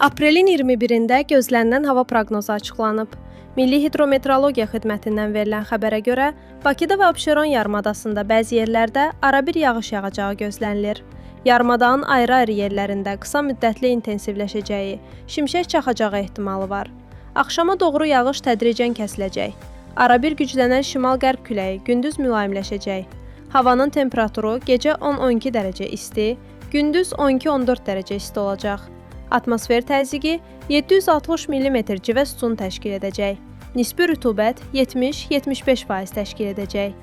Aprelin 21-də gözlənilən hava proqnozu açıqlanıb. Milli Hidrometeorologiya Xidmətindən verilən xəbərə görə, Bakıda və Abşeron yarımadasında bəzi yerlərdə arabir yağış yağacağı gözlənilir. Yarımadanın ayrı-ayrı yerlərində qısa müddətli intensivləşəcəyi, şimşək çaxacağı ehtimalı var. Axşama doğru yağış tədricən kəsiləcək. Arabir güclənən şimal-qərb küləyi gündüz mülayimləşəcək. Havanın temperaturu gecə 10-12 dərəcə isti, gündüz 12-14 dərəcə isti olacaq. Atmosfer təzyiqi 760 mm civə sütunu təşkil edəcək. Nisbi rütubət 70-75% təşkil edəcək.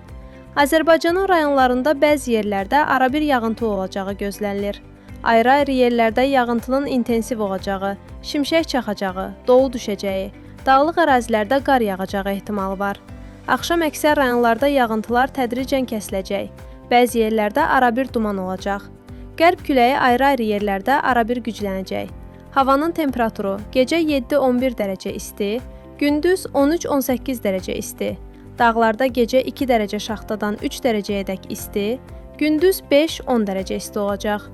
Azərbaycanın rayonlarında bəzi yerlərdə arabir yağıntı olacağı gözlənilir. Ayrı-ayrı yerlərdə yağıntının intensiv olacağı, şimşək çaxacağı, dolu düşəcəyi, dağlıq ərazilərdə qar yağacağı ehtimalı var. Axşam əksər rayonlarda yağıntılar tədricən kəsiləcək. Bəzi yerlərdə arabir duman olacaq. Qərb küləyi ayrı-ayrı yerlərdə arabir güclənəcək. Havanın temperaturu gecə 7-11 dərəcə isti, gündüz 13-18 dərəcə isti. Dağlarda gecə 2 dərəcə şaxtadan 3 dərəcəyədək isti, gündüz 5-10 dərəcə isti olacaq.